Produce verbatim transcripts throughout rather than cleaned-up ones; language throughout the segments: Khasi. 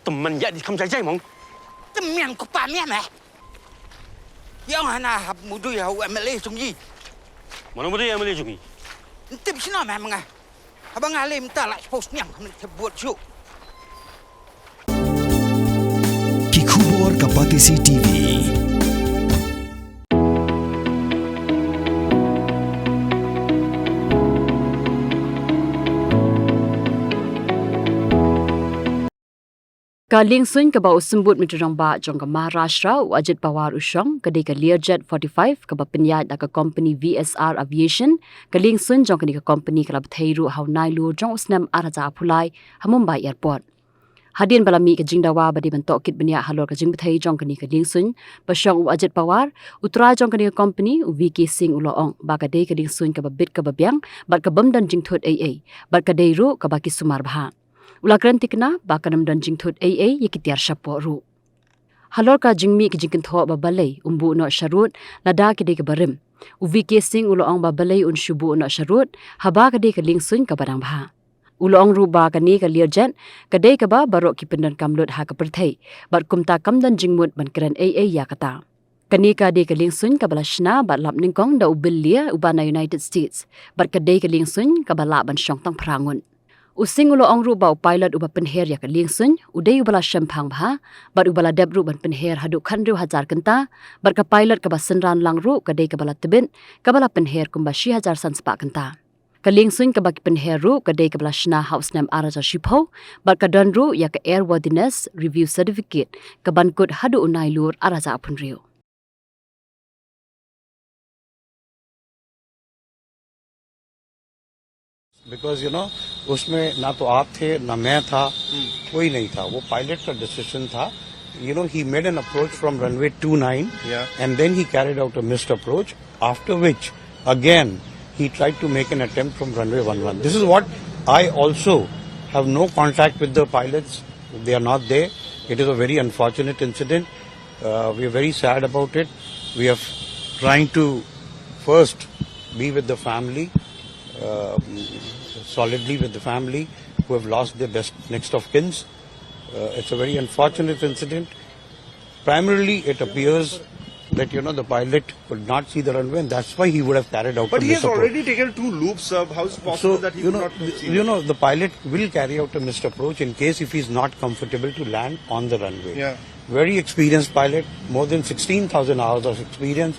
Tymmen ïa di kham jai jai mong. Tymmen ko pa mian eh. Ïa nga na hap mudui ha u M L A jong ngi. Mano mudui M L A jong ngi? Ntip sino meh menga. Haba nga lei mynta la post niang ha mynta buat shu. Ki khubor ka Batesi T V. Ka liengsuiñ kaba u symbud myntri rangbah jong ka Maharashtra u Ajit Pawar u shong ka dei ka Learjet forty-five kaba pynïaid da ka kompani V S R Aviation. Ka liengsuiñ jong kane ka kompani ka la bthei ruh ha u Nailur jong u snem ar hajar arphew lai ha Mumbai Airport. Hadien ba la mih ka jingdawa ba dei ban tohkit bniah halor ka jingbthei jong kane ka liengsuiñ ba shong u Ajit Pawar, u trai jong kane ka kompani u V K Singh u la ong ba ka dei ka liengsuiñ kaba bit kaba biang bad ka bym don jingthut ei ei bad ka dei ruh kaba ki sumar bha. U la kren thikna ba kan ym don jingthut ei ei ïa ki tiar shapoh ruh. Halor ka jingmih ka jingkynthoh ba balei um buh noh sharud lada ka dei kaba rim, u V K Singh u la ong ba balei un shu buh noh sharud haba ka dei ka liengsuiñ kaba dang bha. U la ong ruh ba kane ka Learjet ka dei kaba baroh ki pyndonkam lut ha ka pyrthei bad kumta kam don jingmut ban kren ei ei ïa kata. Kane ka dei ka liengsuiñ kaba la shna bad lap nyngkong da u Bill Lear uba na United States bad ka dei ka liengsuiñ kaba lah ban shong tang phra ngut. U Singh u la ong ruh ba u pilot uba pynher ïa ka liengsuiñ u dei uba la shemphang bha bad uba la dep ruh ban pynher haduh khathynriew hajar kynta bad ka pilot kaba synran lang ruh ka dei kaba la tbit kaba la pynher kumba shi hajar san spah kynta. Ka liengsuiñ kaba ki pynher ruh ka dei kaba la shna ha u snem ar hajar shiphew bad ka don ruh ïa ka Airworthiness Review Certificate kaban kut haduh u Nailur ar hajar arphew hynriew. बिकॉज यू नो उसमें ना तो आप थे ना मैं था, कोई नहीं था। वो पायलट का डिसीजन था। You know, he made an approach from runway two nine, Yeah. and then he carried out a missed approach, after which again he tried to make an attempt from runway one one. This is what I also have no contact with the pilots. They are not there. It is a very unfortunate incident. Uh, we are very sad about it. We are trying to first be with the family, uh, solidly with the family who have lost their best next of kins. Uh, it's a very unfortunate incident. Primarily, it appears that, you know, the pilot could not see the runway, and that's why he would have carried out. But a he has misapproach. Already taken two loops, sir. How is it possible So, that he you could know, not see you it? know, the pilot will carry out a missed approach in case if he's not comfortable to land on the runway. Yeah. Very experienced pilot, more than sixteen thousand hours of experience,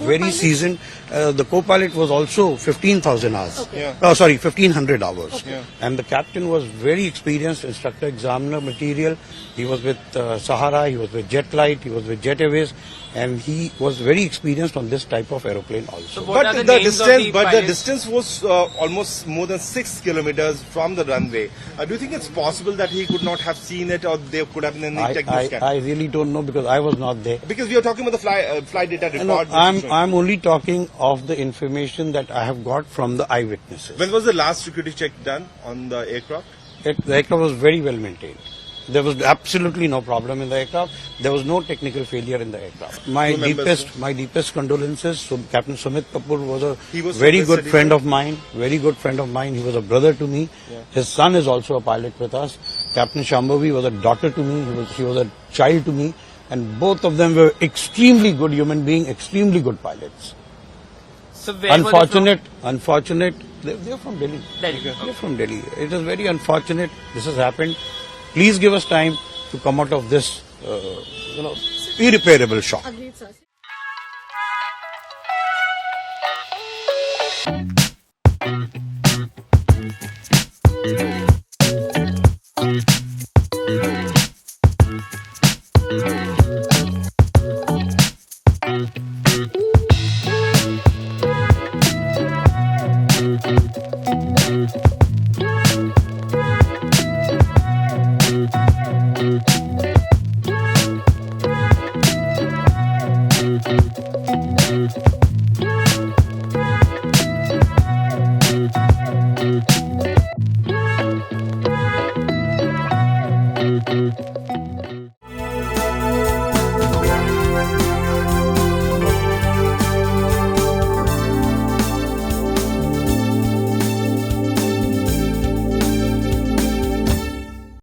very seasoned. Uh, the co-pilot was also fifteen thousand hours. Yeah. Oh, sorry, fifteen hundred hours. Yeah. And the captain was very experienced, instructor examiner material. He was with uh, Sahara, he was with Jet Light, he was with Jet Airways, and he was very experienced on this type of aeroplane also. So what But are the, the names distance, of the but the pilots? Distance was uh, almost more than six kilometers from the runway. Uh, do you think it's possible that he could not have seen it, or there could have been any I, technical I, gap? I really don't know because I was not there. Because we are talking about the fly, uh, flight data No, record. I'm, which is I'm only talking of the information that I have got from the eyewitnesses. When was the last security check done on the aircraft? It, the aircraft was very well maintained. There was absolutely no problem in the aircraft. There was no technical failure in the aircraft. My Crew members, deepest, my deepest condolences. So Captain Sumit Kapoor was a He was very from the good city, friend sir? of mine. Very good friend of mine. He was a brother to me. His son is also a pilot with us. Captain Shambhavi was a daughter to me. He was, she was a child to me. And both of them were extremely good human being, extremely good pilots. So where were they from? Unfortunate, unfortunate. They, they're from Delhi. Delhi. They're from Delhi. It is very unfortunate this has happened. Please give us time to come out of this, uh, you know, irreparable shock.